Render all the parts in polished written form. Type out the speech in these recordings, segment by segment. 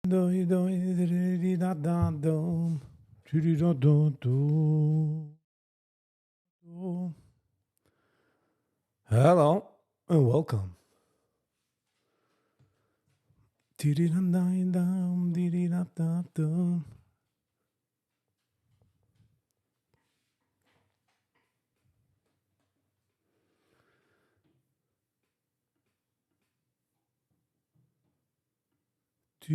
דוי דוי די דא דא דום די דא דא דא. Hello and welcome. All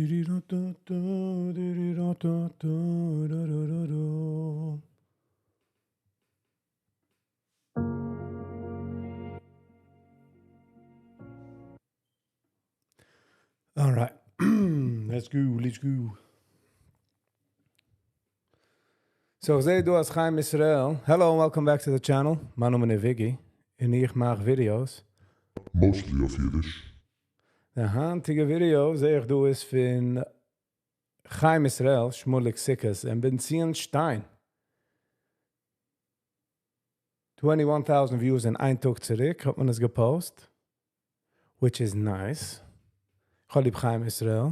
right, let's go, let's go. So, איך זע דא אז Chaim Israel. Hello and welcome back to the channel. מיין נאמען איז Viggy. און איך מאך videos. Mostly אויף אידיש. די היינטיגע video זע איך דא איז פון Chaim Israel, Shmulik Sikkes און Benzion Stein. 21,000 views אין איין טאג צוריק האט מען עס גע post, which is nice. איך האב ליב Chaim Israel.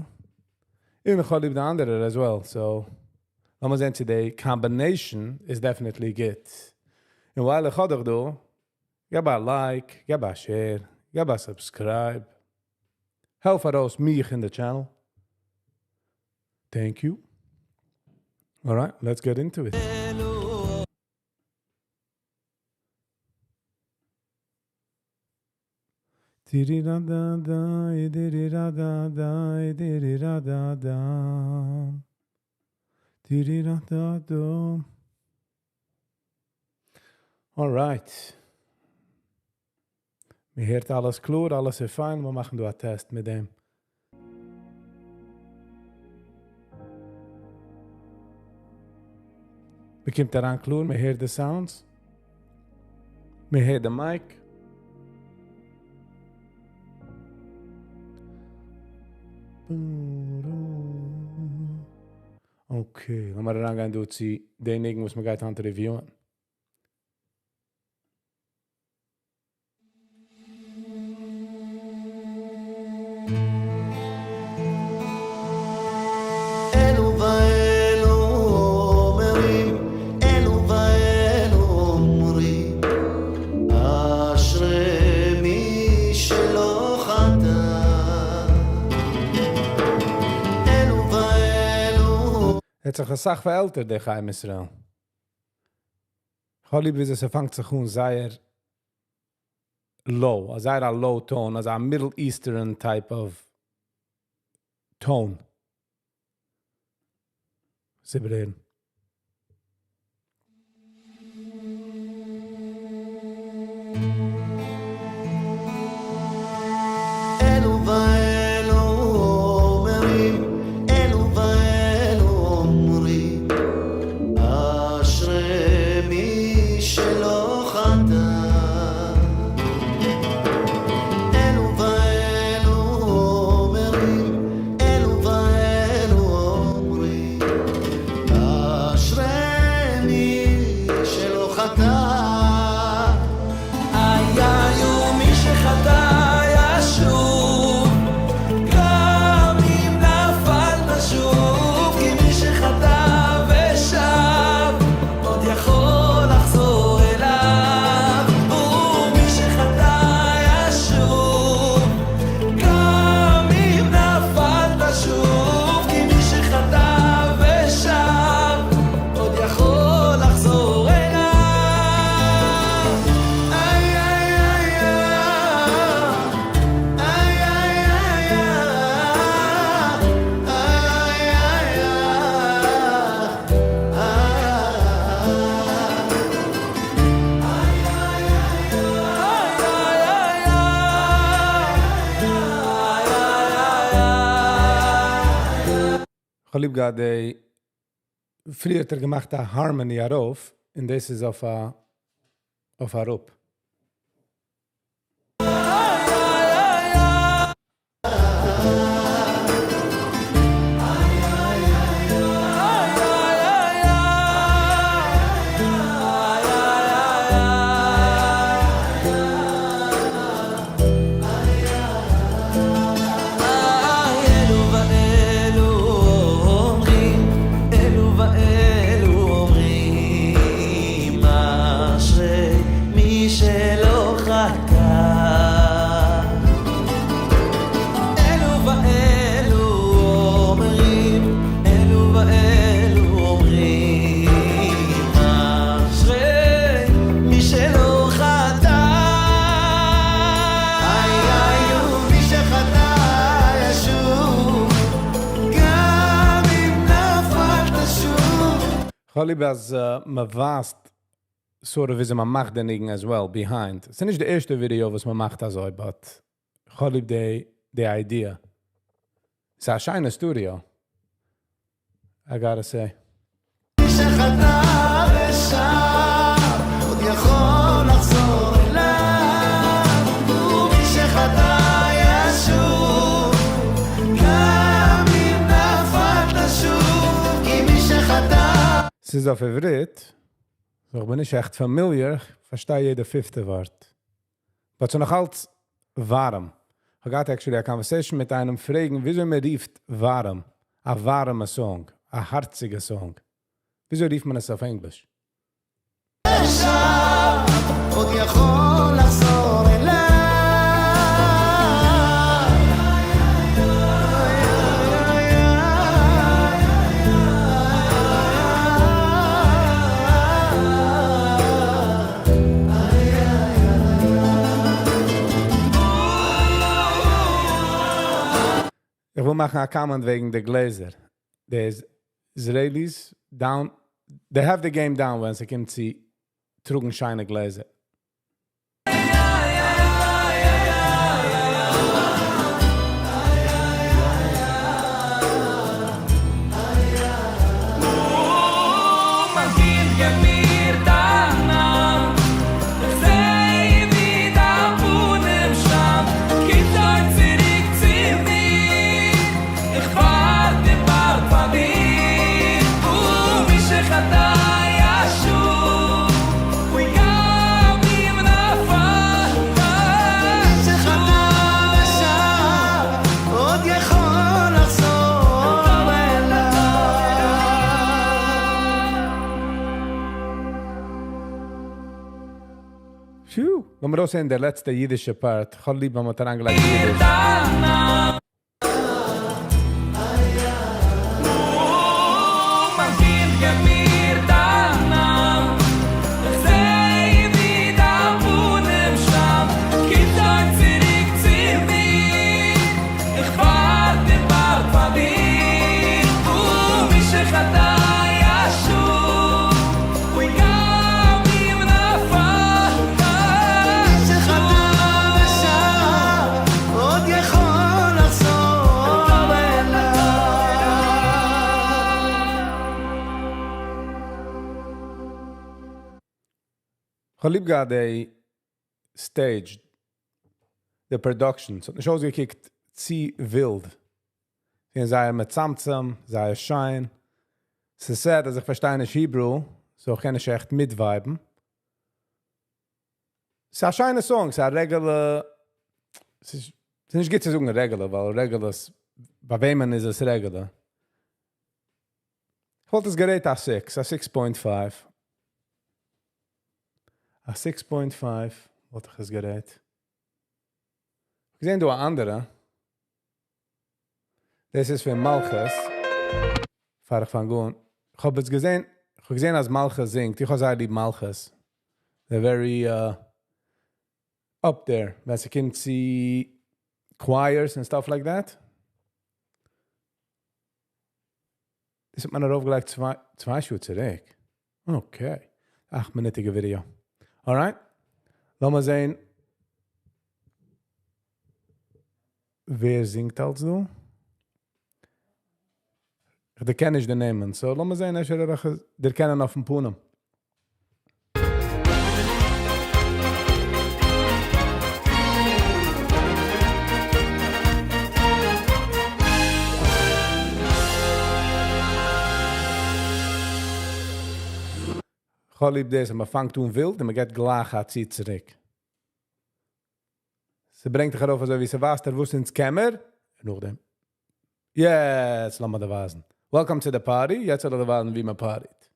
און איך האב ליב די אנדערע as well, so לאמיר זען צו די combination is definitely good. און ווייל איך האב דיך דא, געב א like, געב א share, געב א subscribe. העלף ארויס מיך אין די channel. Thank you. All right, let's get into it. All right. מען הערט אלעס קלאר, אלעס איז פיין, מיר מאכן דא א test מיט דעם. מען קומט אריין קלאר, מען הערט די sounds. מען הערט די mic. Okay, לאמיר אריינגיין דא צו די ניגון וואס מען גייט היינט review ען. אלו ואלו אומרים, אלו ואלו אומרים, אשרי מי שלא חטא. אלו ואלו האט זיך א סאך פארעלטערט, דער Chaim Israel. איך האב ליב ווי עס פאנגט זיך אן זייער low, א זייער א low tone, אזא Middle Eastern type of tone. זיבערהערן. אלו ואלו אומרים, אלו ואלו אומרים, אשרי מי שלא חטא. אלו ואלו אומרים, אלו ואלו אומרים, אשרי מי שלא חטא. היה מי שחטא ישוב, גם אם נפל נשוב, כי מי שחטא ושב, עוד יכול לחזור אליו. ומי שחטא ישוב, גם אם נפל נשוב, כי מי שחטא ושב, עוד יכול לחזור אליו. איי איי איי איי איי איי איי איי איך האב ליב געהאט די פריער האט ער געמאכט א harmony ארויף, און דאס איז אויף א אויף אראפ. אלו ואלו כ'האב ליב אז מ'ווייזט sort of וויאזוי מ'מאכט די ניגון as well behind. ס'איז נישט די ערשטע video וואס מ'מאכט אזוי, but כ'האב ליב די idea. ס'איז א שיינע studio, I gotta say. שחטא ושב עוד יכול לחזור אליו ומי שחטא ישוב גם אם נפלת שוב כי מי שחטא ס'איז אויף עברית, so איך בין נישט עכט familiar, איך פארשטיי יעדע fifth ווארט. But ס'איז נאך אלץ ווארעם. איך האב געהאט actually א conversation מיט איינעם פרעגן, וויאזוי מען רופט ווארעם, א ווארעמע song, א הארציגע song. וויאזוי רופט מען עס אויף ענגליש? שב עוד יכול לחזור אליו. איך וויל מאכן א comment וועגן די גלעזער. The Israelis down, they have the game down ווען ס'קומט צו טראגן שיינע גלעזער. עוד יכול לחזור אליו. Phew. לאמיר אויסהערן די לעצטע אידישע part. כ'האב ליב ווען מ'האט אריינגעלייגט אידיש. עוד יכול לחזור אליו. כ'האב ליב געהאט די stage, די production. ס'האט נישט אויסגעקוקט צו ווילד. זיי זייער מצמצם, זייער שיין. ס'איז sad אז איך פארשטיי נישט Hebrew, so איך קען נישט עכט מיט vibe ן. ס'איז א שיינע song, ס'איז א regular, ס'איז נישט גוט צו זאגן regular, ווייל regular איז, ביי וועמען איז עס regular? איך וואלט עס גע rate א 6, א 6.5. א 6.5 וואלט איך עס גע rate. געזען דא א אנדערע. דאס איז פון מלכות. פאר איך פאנג אן. איך האב עס געזען, איך האב געזען אז מלכות זינגט. איך האב זייער ליב מלכות. They're very up there. ווען ס'קומט צו choirs and stuff like that. דאס האט מען ארויפגעלייגט 2 שעה צוריק. Okay. 8-מינוטיגע video. Alright. לאמיר זען, ווער זינגט אלץ דא? איך דערקען נישט די נעמען. So, לאמיר זען, אפשר וועל איך דערקענען אויפן פנים. כ'האב ליב דאס, אז מ'פאנגט אן ווילד און מ'גייט גלייך א צי צוריק. ס'ברענגט דיך ארויף אזוי ווי ס'ווייזט דיר וואס אונז קען מיר. און נאכדעם. יעצט לאמיר דיר ווייזן. Welcome to the party. יעצט וועל איך דיר ווייזן ווי מען party ט.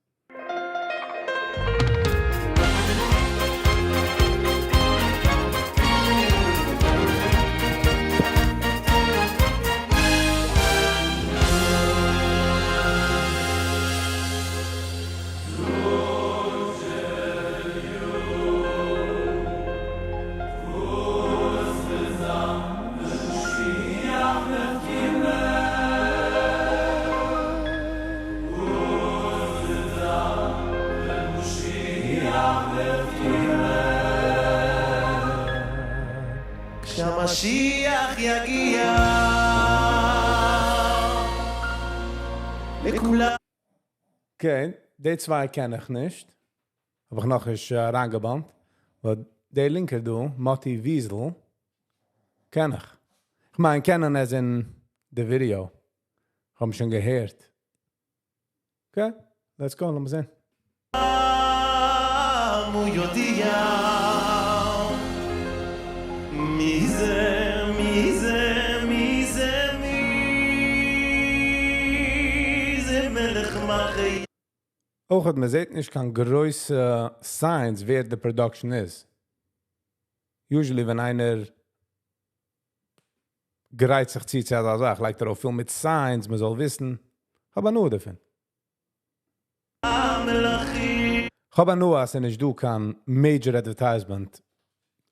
משיח יגיע לכולם. Okay, די צוויי קען איך נישט. האב איך נאך נישט אריינגעבאמט. But די לינקע דא, Moti Wiesel, קען איך. איך מיין, קענען as in the video. האב שוין געהערט. Okay, let's go, לאמיר זען. הוא יודיע מי זה, מי זה, מי זה, מי זה מלך מלכי. אויך מען זעט נישט קיין גרויסע signs ווער די production איז. Usually ווען איינער גרייט זיך צו צו אזא זאך, לייגט ער אויף פיל מיט signs, מען זאל וויסן. האב הנאה דערפון. מלכים. האב הנאה אז נישט דא קיין major advertisement.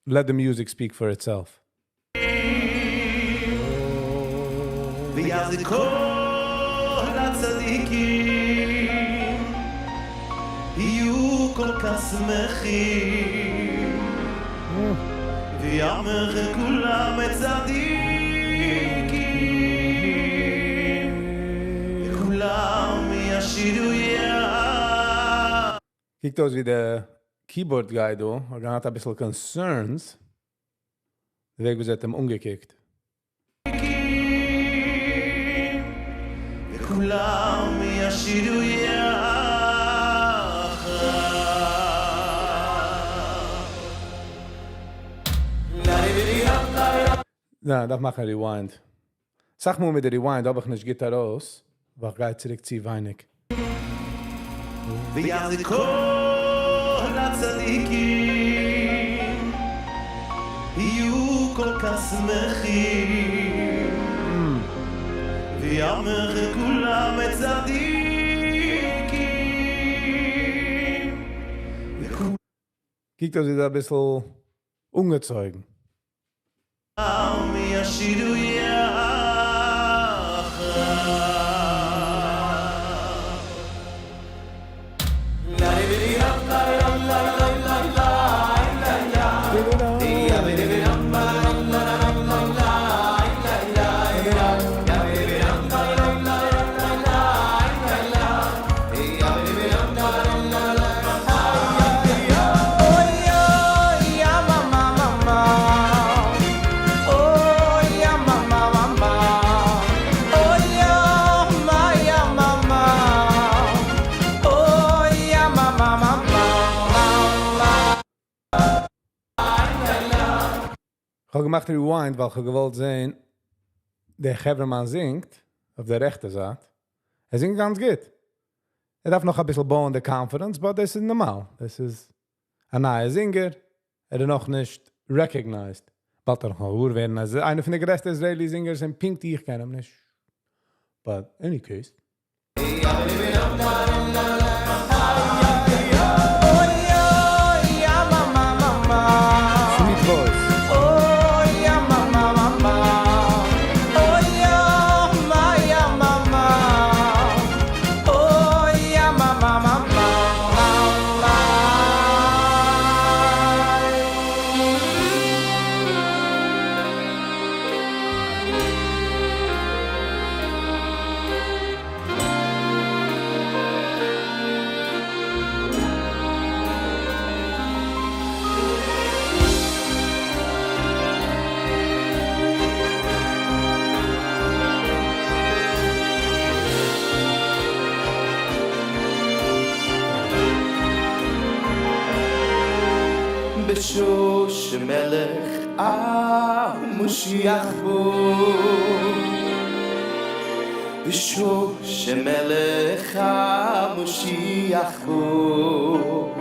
Let the music speak for itself. ואז כל הצדיקים יהיו כל כך שמחים ויעמך כולם צדיקים וכולם ישירו יה. קוקט אויס ווי דער keyboard guy דא, האט געהאט א ביסל concerns. דער וועג ווי זי האט אים אנגעקוקט. וכולם ישירו יחד. נא, דארף מאכן rewind. זאג מאל מיט די rewind, האב איך נישט גוט ארויס, ווייל איך גיי צוריק צו ווייניג. ואז כל הצדיקים יהיו כל כך שמחים ויעמך כולם צדיקים וכולם קוקט אויס ווי א ביסל אנגעצויגן. ישירו יחד. איך האב געמאכט rewind, ווייל איך האב געוואלט זען, דער חברהמאן זינגט אויף דער רעכטע זייט. ער זינגט גאנץ גוט. ער דארף נאך א ביסל בויען די confidence, but דאס איז נארמאל. דאס איז א נייער singer. ער איז נאך נישט recognized. באלד ער נאך ווערן אז איינער פון די גרעסטע Israeli singers און פונקט איך קען אים נישט. But any case. Sweet voice. Oh ya mama mama, oh ya ma ya mama, oh ya mama mama mama. בשוש מלך המשיח בו בשוש מלך המשיח בו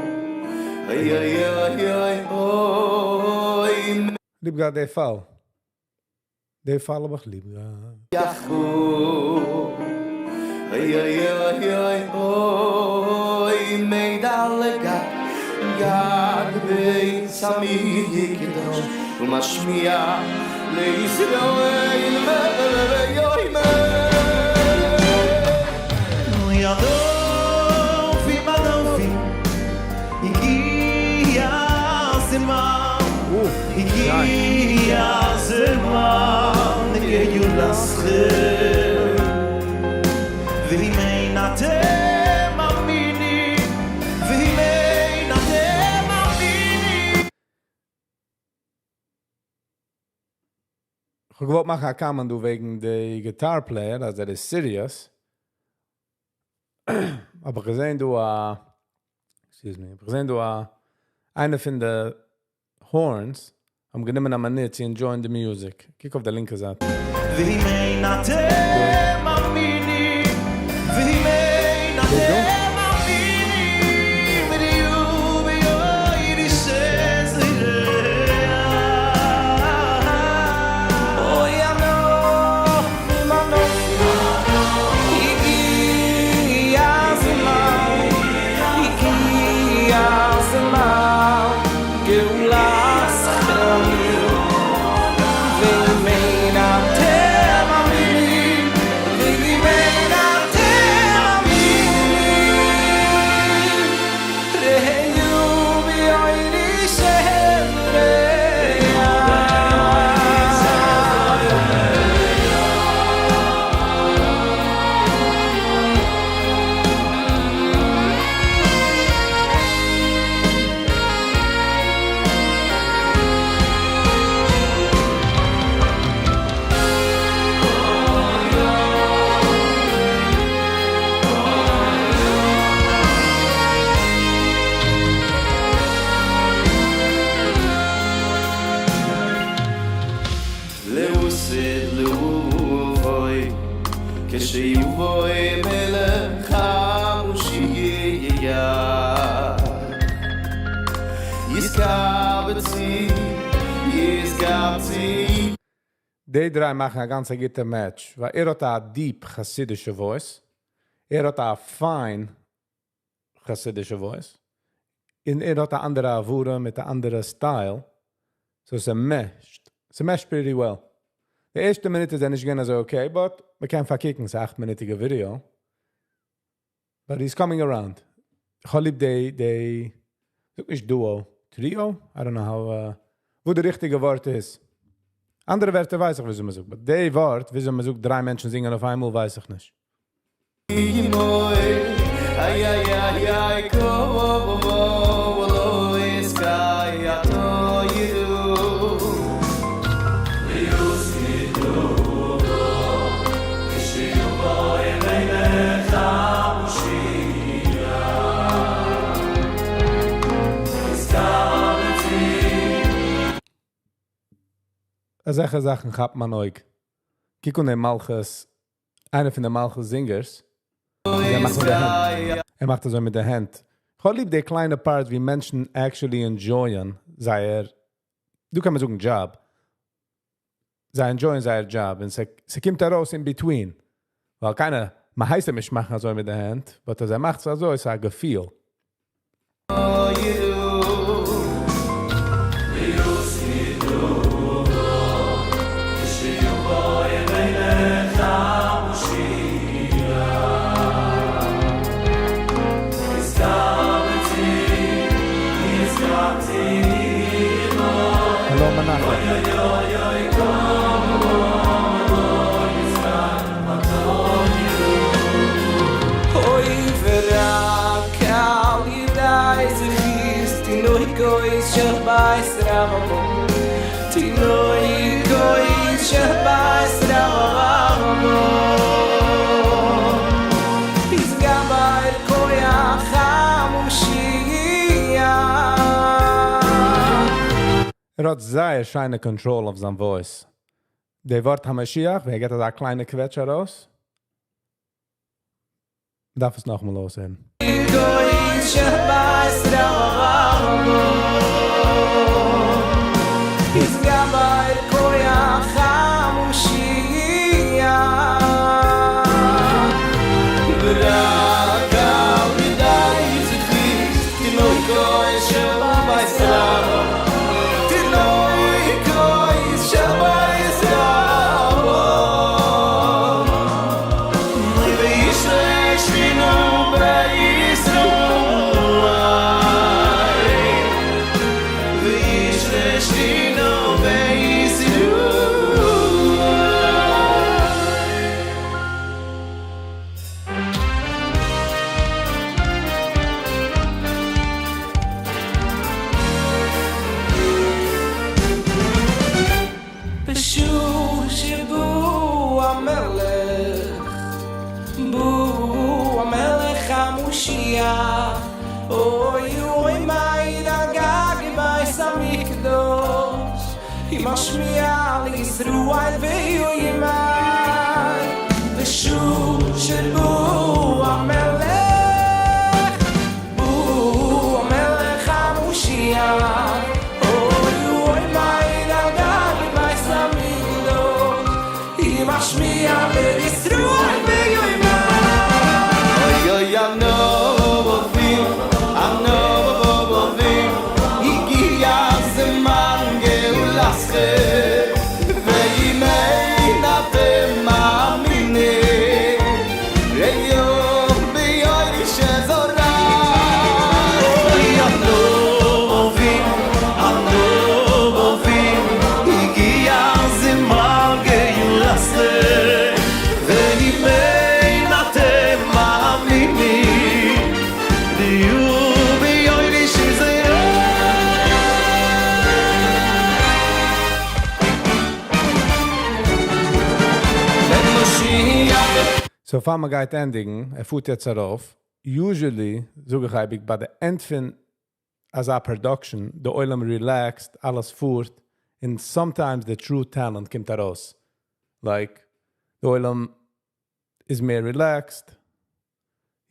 אוי אוי אוי אוי אוי. ליב געהאט די פאל. די פאל האב איך ליב געהאט. משיח בו אוי אוי אוי אוי אוי מידע לגג גג בית המקדש ומשמיע לישראל ויאמר. יא דופי בדופי הגיע הזמן, הגיע הזמן. אתכם ואם אין אתם מאמינים ואם אין אתם מאמינים איך האב געוואלט מאכן א comment דא וועגן די guitar player, אז ער איז serious. אבער געזען דא א, excuse me, האב געזען דא א, איינער פון די horns האבן גענומען א מינוט צו enjoy ען די music. קוק אויף די לינקע זייט. ואם אין אתם מאמינים ואם אין אתם מאמינים ראו באורי שזורע אוי אנוכי אנוכי הגיע הזמן הגיע הזמן גאולתכם ואם אין אתם מאמינים ואם אין אתם מאמינים ראו באורי שזורע. לעתיד לבוא כשיבוא מלך המשיח יתקבצו יתקבצו די דריי מאכן א גאנץ גוטע match, ווייל ער האט א deep חסידישע voice, ער האט א fine חסידישע voice, און ער האט א אנדערע הברה מיט א אנדערע style, so עס meshed. עס meshed pretty well. די ערשטע מינוט איז ער נישט געווען אזוי okay, but מ'קען פארקוקן, ס'איז א 8-מינוטיגע video. But he's coming around. איך האב ליב די, די, זאג נישט duo, trio? I don't know how, וואו די ריכטיגע ווארט איז. אנדערע ווערטער ווייס איך וויאזוי מ'זאגט, but די ווארט, וויאזוי מ'זאגט דריי מענטשן זינגען אויף איינמאל, ווייס איך נישט. איי איי איי איי קא לא יסקאי אטו ידו אזעלכע זאכן כאפט מיין אויג. קוק אן דעם מלכות, איינער פון די מלכות singers. ער מאכט מיט די הענט. ער מאכט אזוי מיט די הענט. איך האב ליב די קליינע part ווי מענטשן actually enjoy ען זייער, דא קען מען זאגן job. זיי enjoy ען זייער job און ס'קומט ארויס in between. ווייל קיינער, מען הייסט אים נישט מאכן אזוי מיט די הענט, but אז ער מאכט עס אזוי, איז א געפיל. Hello מנחם. אוי ורק על ידי זכיס תינוקות של בית רבן תינוקות של בית רבן יתגבר כח המשיח. ער האט זייער שיינע control אויף זיין voice. די ווארט המשיח, ווען ער געט אזא קליינע קוועטש ארויס, דארף עס נאכאמאל אויסהערן. תינוקות של בית רבן יתגבר כח המשיח. ורק על ידי זכיס תינוקות של בית רבן תינוקות של בית רבן וישרשנו בישראל. המשיח אוי עומד על גג בית המקדש ומשמיע לישראל ויאמר בשעה שבא המלך בא המלך המשיח אוי עומד על גג בית המקדש ומשמיע לישראל ויאמר אוי אוי אנו אוהבים, אנו אוהבים, הגיע הזמן גאולתכם, ואם אין אתם מאמינים, ראו ביום שזורע. אוי אנו אוהבים, אנו אוהבים, הגיע הזמן גאולתכם, ואם אין אתם מאמינים, ראו ביום שזורע. ווען משיח So פאר מען גייט ענדיגן, ער פארט יעצט ארויף, usually, זאג איך אייביג, ביי די end פון אזא production, די עולם relaxed, אלעס פארט, און sometimes the true talent קומט ארויס. Like, די עולם איז מער relaxed,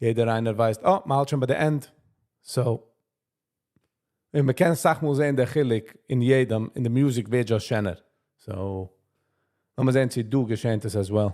יעדער איינער ווייסט, oh, מ'האלט שוין ביי די end. So, און מ'קען אסאך מאל זען דער חילוק אין יעדעם, אין די music ווערט just שענער. So, לאמיר זען צו דא געשעט עס as well.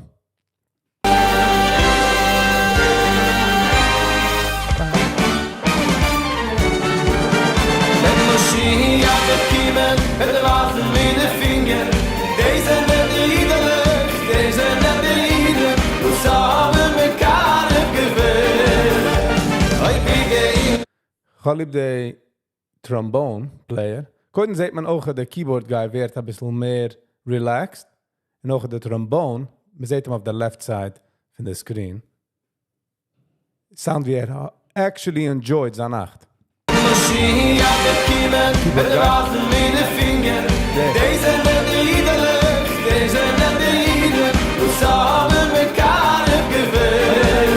ווען משיח וועט קומען, וועט ער ווייזן מיט די פינגער, די זענען די אידעלעך, די זענען די אידן, וואס האבן מקרב געווען. אוי, ווי גיין. כ'האב ליב די trombone player. קודם זעט מען אויך דער keyboard guy ווערט א ביסל מער relaxed. און אויך דער trombone, מ'זעט אים אויף די left side פון די screen. Sound ווי ער actually enjoyed זיין נאכט. משיח וועט קומען, וועט ער ווייזן מיט די פינגער, די זענען די אידעלעך, די זענען די אידן, וואס האבן מקרב געווען.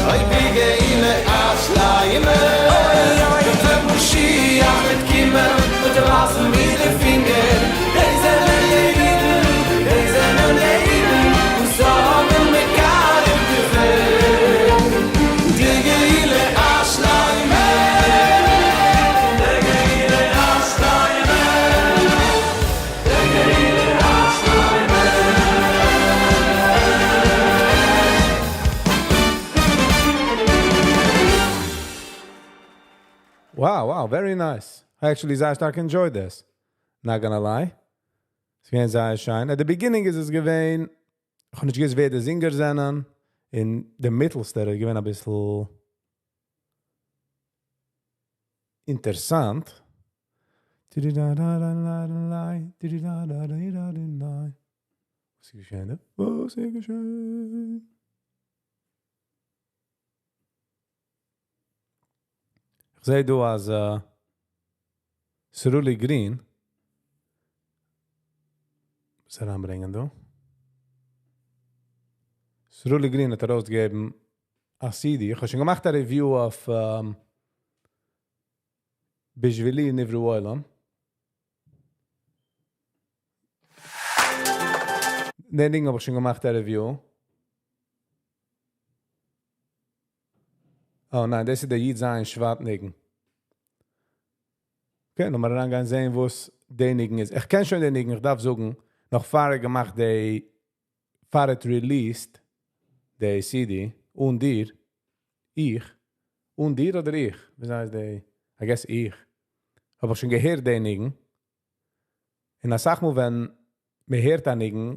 אוי, ווי געילע אשליימע. אוי אוי ווען משיח וועט קומען, וועט ער ווייזן מיט די פינגער, די זענען די אידן, די זענען די אידן, וואס האבן מקרב געווען. די גאולה השלימה. די גאולה השלימה. די גאולה השלימה. Wow, very nice. I actually זייער שטארק enjoyed this. Not gonna lie. ס'איז געווען זייער שיין. At the beginning איז עס געווען, איך האב נישט געוואוסט ווער די singer זענען. אין די מיטלסטע איז געווען א ביסל אינטערעסאנט. וואס איז געשען דא? וואס איז געשען? איך זע דא אז Sruli Green וואס אריינברענגען דא? Sruli Green האט ארויסגעגעבן א CD. איך האב שוין געמאכט א review אויף בשבילי נברא העולם. דעם דינג האב איך שוין געמאכט א review. Oh ניין, דאס איז דער י"ז שבט ניגון. Okay, לאמיר אריינגיין זען, וואס דער ניגון איז. איך קען שוין דעם ניגון, איך דארף זאגן, נאך פאר ער געמאכט די, פאר ער released די CD, אן דיר, איך, אן דיר אדער איך? ווי הייסט די, I guess איך. האב איך שוין געהערט דעם ניגון. און אסאך מאל, ווען מען הערט א ניגון,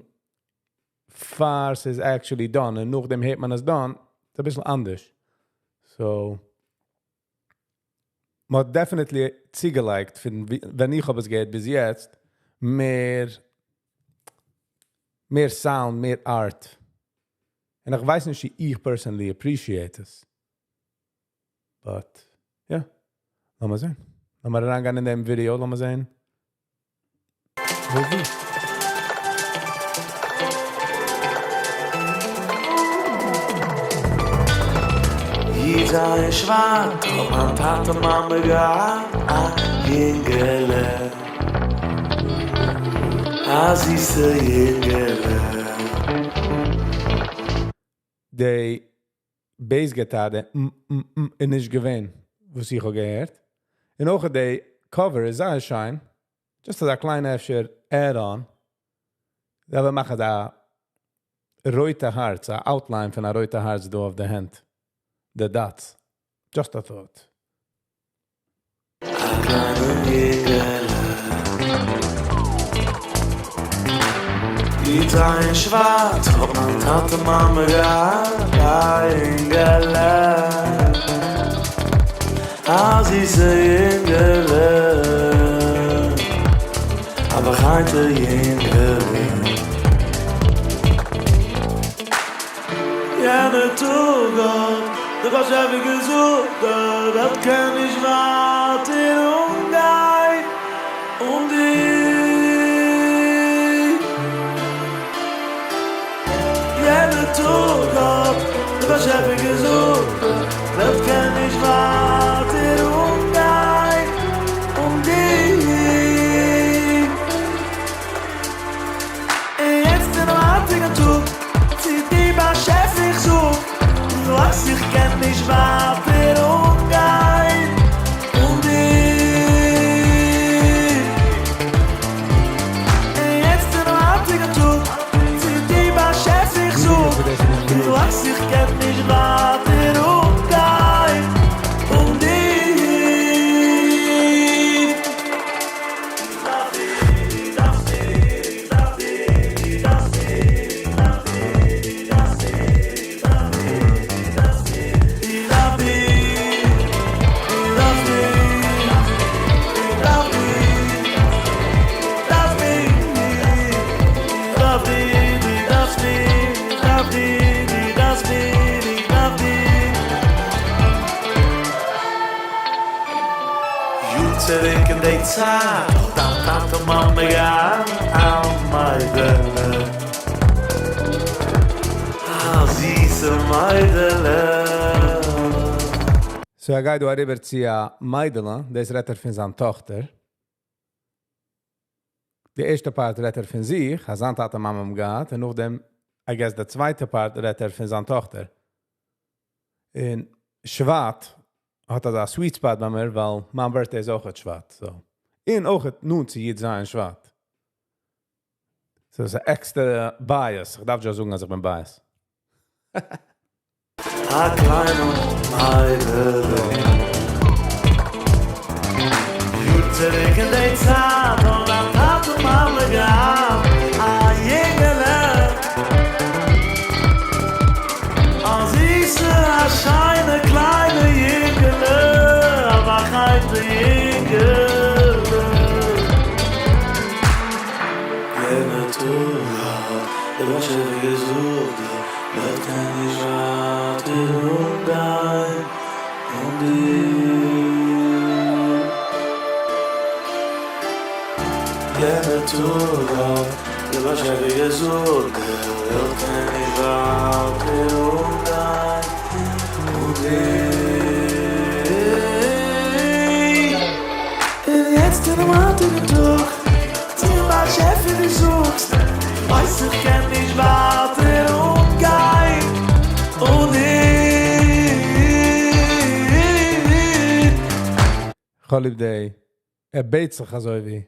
פאר ס'איז actually done, און נאכדעם הערט מען עס done, איז א ביסל אנדערש. So, מ'האט definitely צוגעלייגט, פון ווען איך האב עס געהערט ביז יעצט, מער sound, מער art. און איך ווייס נישט, ווי איך personally appreciate עס. But, yeah, לאמיר זען. לאמיר אריינגיין אין דעם video, לאמיר זען. וואו ווי? י"ז שבט האט מיין טאטע מאמע געהאט א יונגעלע, א זיסע יונגעלע. די bass guitar, די איז נישט געווען, וואס איך האב געהערט. און אויך די cover איז זייער שיין. Just אזא קליינע אפשר add-on. דא מיר מאכן דא רויטע הארץ, א outline פון א רויטע הארץ דא אויף די הענט. The dots. Just a thought. א קליינע יונגעלע. י"ז שבט האט מיין טאטע מאמע געהאט א יונגעלע, א זיסע יונגעלע, א באחיינטע יונגעלע. יענע טאג האט דער באשעפער געזאגט, די וועלט קען נישט ווייטער אנגיין אן דיר. יענע טאג האט דער באשעפער געזאגט, די וועלט קען נישט ווייטער אנגיין אן דיר. און יעצט אינעם היינטיגן טאג, צו דיר באשעפער איך זאג, דו ווייסט איך קען נישט ווייטער אנגיין אן דיר. און יעצט אינעם היינטיגן טאג, צו דיר באשעפער איך זאג, דו ווייסט איך קען נישט ווייטער אנגיין אן דיר. יאר צוריק אין די צייט האט דיין טאטע מאמע געהאט א מיידעלע, א זיסע מיידעלע. So ער גייט דא אריבער צו א מיידעלע, דאס רעדט ער פון זיין טאכטער. די ערשטע part רעדט ער פון זיך, אז זיין טאטע מאמע האבן געהאט, און נאכדעם, I guess, די צווייטע part רעדט ער פון זיין טאכטער. און שבט האט אזא sweet spot ביי מיר, ווייל מיין birthday איז אויך שבט. So. און אויך נאנט צו י"ז שבט. So ס'איז א extra bias. איך דארף just זאגן, אז איך בין biased. א קליינע מיידעלע. יאר צוריק אין די צייט האט דיין טאטע מאמע געהאט א יונגעלע, א זיסע, א שיינע קליינע יונגעלע, א באחיינטע יונגעלע. יענע טאג האט דער באשעפער געזאגט, די וועלט קען נישט ווייטער אנגיין אן דיר. יענע טאג האט דער באשעפער געזאגט, די וועלט קען נישט ווייטער אנגיין אן דיר. און יעצט אינעם היינטיגן טאג, צום באשעפער דו זאגסט, ווייס איך קען נישט ווייטער אנגיין אן דיר. איך ליב די, ער בעט זיך אזוי ווי.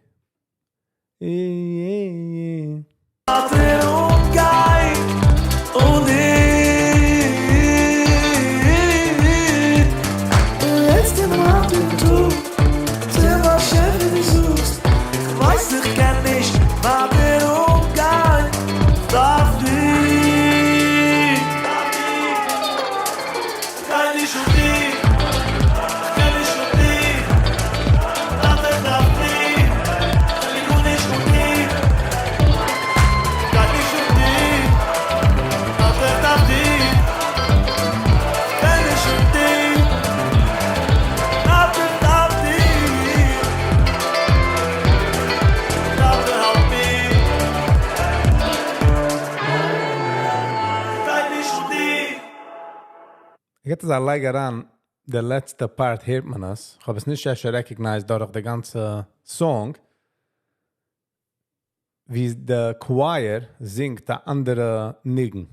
ווייטער אנגיין אן דיר. און יעצט אינעם היינטיגן טאג, צום באשעפער דו זאגסט, איך ווייס איך קען נישט ווייטער אנגיין, דארף דיר. גיי נישט אן דיר, איך קען נישט אן דיר, טאטע איך דארף דיר, איך קען נישט אן דיר. גיי נישט אן דיר, טאטע איך דארף דיר, איך קען נישט אן דיר, טאטע איך דארף דיר, טאטע העלף מיר. גיי נישט אן דיר. איך געב דאס א לייג אריין. די לעצטע part הערט מען עס. איך האב עס נישט ערשט recognized דורך די גאנצע song. ווי די choir זינגט א אנדערע ניגון.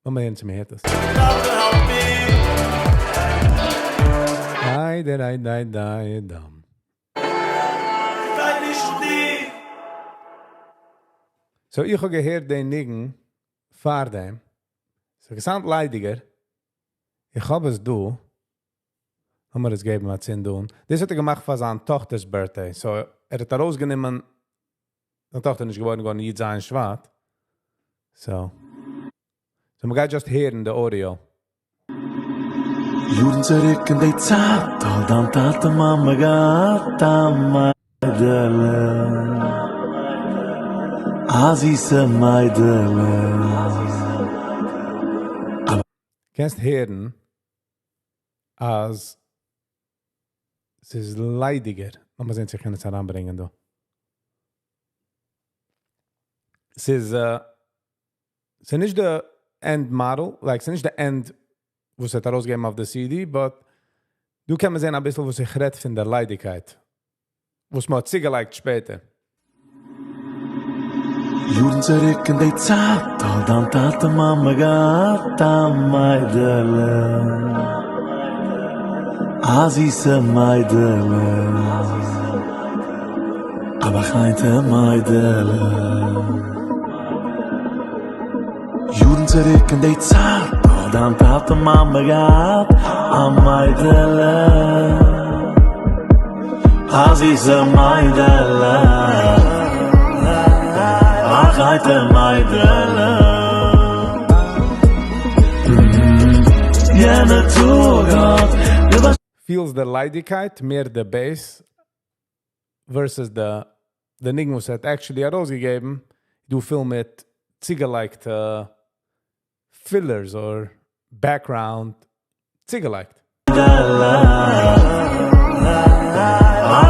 לאמיר הערן צו מען הערט עס. דיי דיי דיי דיי דאם. So איך האב געהערט די ניגון פאר דעם. ס'האט געסאונדט ליידיגער. איך האב עס דא. לאמיר עס געבן א צינד אן. דאס האט ער געמאכט פאר זיין טאכטער'ס birthday. So ער האט ארויסגענומען, זיין טאכטער איז נישט געבוירן געווארן י"ז שבט. So. So מ'גייט just הערן די audio. יארן צוריק אין די צייט האט דיין טאטע מאמע געהאט א מיידעלע, א זיסע מיידעלע. קענסט הערן אז ס'איז ליידיגער. לאמיר זען צו איך קען עס אריינברענגען דא. ס'איז ס'איז נישט די end model, like ס'איז נישט די end וואס ער האט ארויסגעגעבן אויף די CD, but דא קען מען זען אביסל וואס איך רעד פון דער ליידיגקייט, וואס מ'האט צוגעלייגט שפעטער. יארן צוריק אין די צייט האט דיין טאטע מאמע געהאט א מיידעלע, א זיסע מיידעלע, א באחיינטע מיידעלע. יארן צוריק אין די צייט האט דיין טאטע מאמע געהאט א מיידעלע, א זיסע מיידעלע, א חיינטע מיידעלע. יענע טאג האט דער Feels די ליידיגקייט מער די bass versus די ניגון וואס ער האט actually ארויסגעגעבן, דא פיל מיט צוגעלייגטע fillers or background צוגעלייגט. א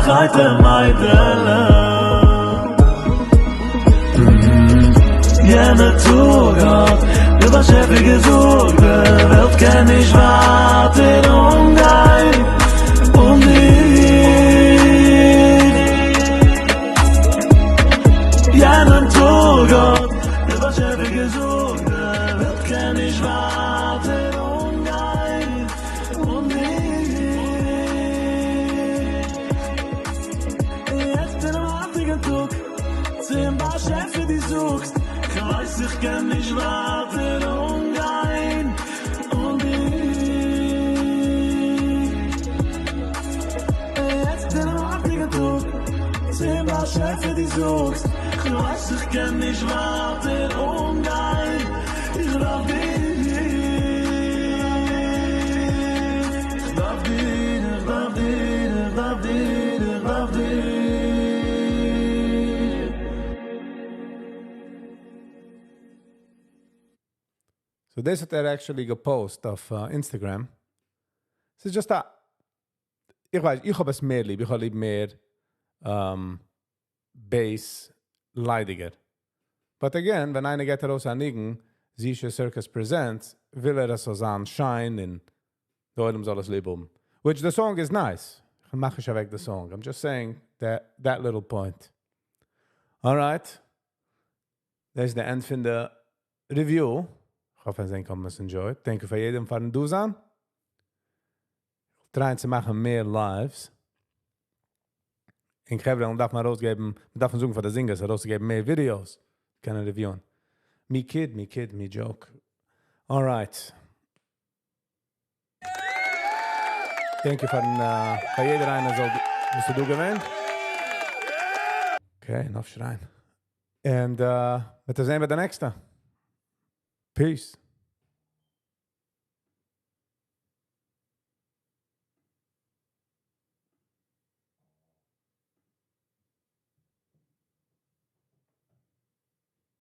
חיינטע מיידעלע. יענע טאג האט דער באשעפער געזאגט, די וועלט קען נישט ווייטער אנגיין אן דיר. יענעם טאג האט דער באשעפער געזאגט, די וועלט קען נישט ווייטער אנגיין אן דיר. יעצט אינעם היינטיגן טאג, צום באשעפער דו זאגסט, כ'ווייס איך קען נישט ווייטער אנגיין אן דיר. יעצט אינעם היינטיגן טאג, צום באשעפער דו זאגסט, כ'ווייס איך קען נישט ווייטער אנגיין, איך דארף דיר, איך דארף דיר, איך דארף דיר, איך דארף דיר, איך דארף דיר. So דאס האט ער actually געפאוסט אויף Instagram. ס'איז just א, איך ווייס, איך האב עס מער ליב, איך האב ליב מער bass ליידיגער. But again, ווען איינער געבט ארויס א ניגון, Zisha Circus Presents, וויל ער עס זאל זיין שיין און דער עולם זאל עס ליב האבן. Which the song is nice. איך מאך נישט אוועק the song. I'm just saying that that little point. Alright. דאס איז the end פון די review. איך האף אז ענק האבן עס enjoyed. Thank you פאר יעדעם פארן דא זיין. טרייען צו מאכן מער lives. און חברה, דארף מען ארויסגעבן, מען דארף זאגן פאר די singers ארויסגעבן מער videos. קענען reviewen. Me kid, me kid, me joke. Alright. Thank you פאר יעדער איינער זאל וואס דא געווען. Okay, enough שרייען. And מיר זען ביי די נעקסטע. Peace.